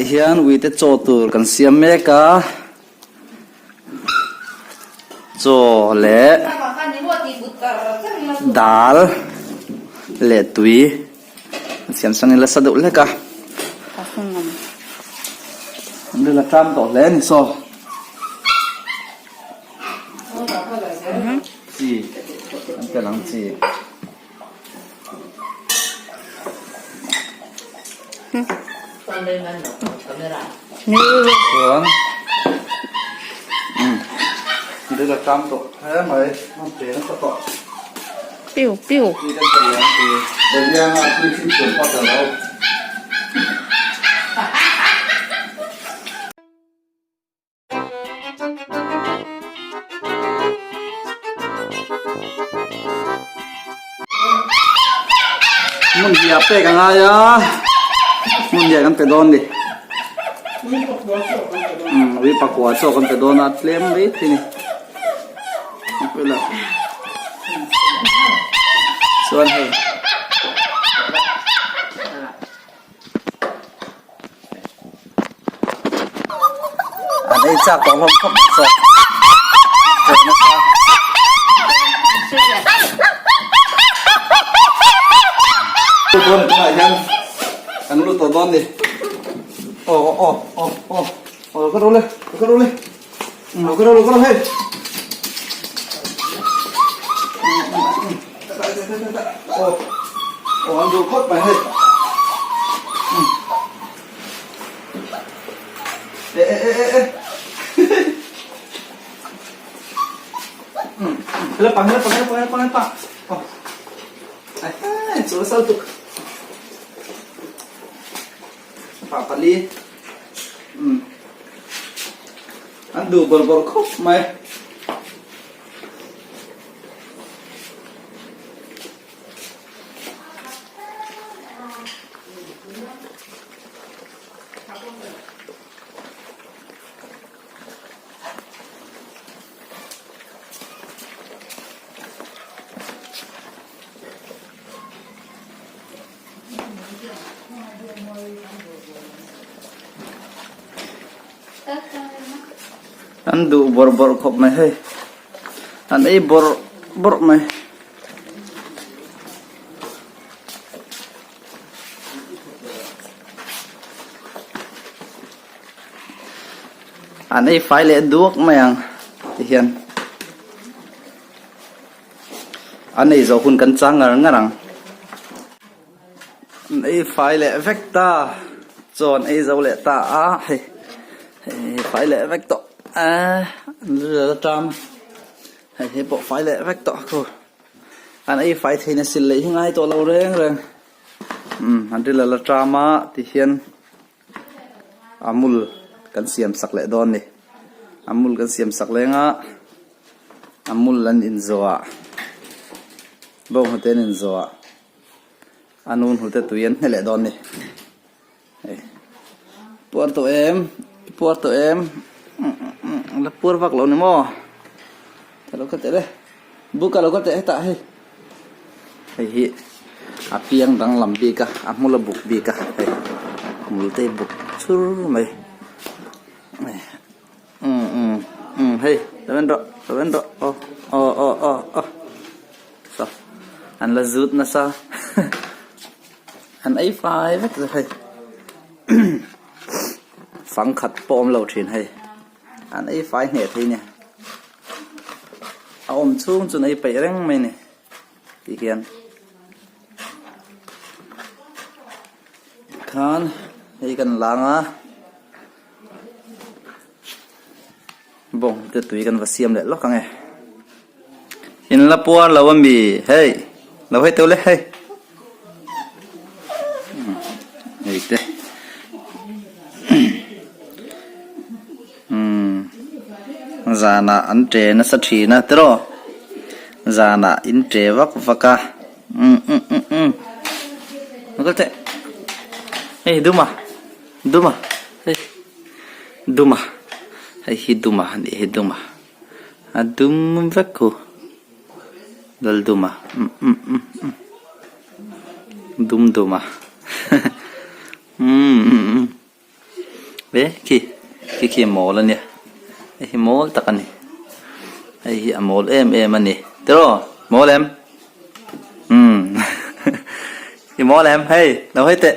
hian uite chaw tur kan siam mek a, chaw leh dal leh tui an siam sang in la sa deuh hlek a, an ril a tlam tawh hle a ni saw. Chi an tel ang chi. Chuan umm thil a tam tawh hle mai hman pe nasa tawh. Piu piu. Tui kan tel leh ang tui. Bawlhlianga tui chhim chuan pawh tel lo. Hmun hnih ah pek a ngai a, hmun hnih ah kan pe dawn ni. Umm ui pakua chaw kan pe dawn a tlem mai thei ni. Chuan hei. An ei chak tawh hlawm khawp mai saw. Chaw nasa. Dawn tunah hian kan lut tawh dawn ni. Aw aw aw aw aw ka ro le ka ro le ka ro ka ro hei. Aw aw an duh khawp mai hei. E e e e e. Helapang helapang helapang helapang helapang. Aw. Ai ai chu sal tuk. Pa pali. Um. An duh bawrh bawrh khawp mai. An duh bawrh bawrh khawp mai hei. An ei bawrh bawrh mai. An ei fai leh duak mai ang ti hian. An ei zawh hun kan chang ngar ngar ang. An ei fai leh vek ta. Chaw an ei zo leh ta a hei hei fai leh vek tawh a an ril a tam hei hei pawh fai leh vek tawh khu an ei fai theih na sil leh hi ngai tawh lo reng reng umm an ril a la tam a ti hian amul kan siam sak leh dawn a ni amul kan siam sak leng a amul an inzawh ah bawnghnute an inzawh ah. A nu hnute tui an hne leh dawn ni. Hei puar tawh em? I puar tawh em? La puar vak lo ni maw? Ka lo kal teh le. Buk a lo kal teh hetah hei. Hei hi a piang danglam bik a, a hmul a buk bik a hei hmul te hi buk chur mai. Umm umm umm hei lo en rawh lo en rawh aw aw aw aw aw saw an la zut nasa an ei fai vek zawk hei fang khat pawh awm lo thin hei an ei fai hneh thei nia a awm chhung chu an ei peih reng mai a ni ti hian khan hei kan lang a. Bawng te tui kan va siam leh lawk ang e. In la puar lo a mi hei lo hei teuh le hei. Hei te. Umm zanah an ṭe nasa ṭhin a tiraw zanah in ṭe vak vak a umm umm umm umm lo kal teh hei duma. Duma hei duma hei hi duma a nih hi duma a dum vek khu lal duma umm umm umm umm dum duma umm umm umm. Ve khi khi khi mawl a nia hei hi mawl tak a ni hei hi a mawl em em a ni tiraw mawl em umm i mawl em hei lo hawi teh.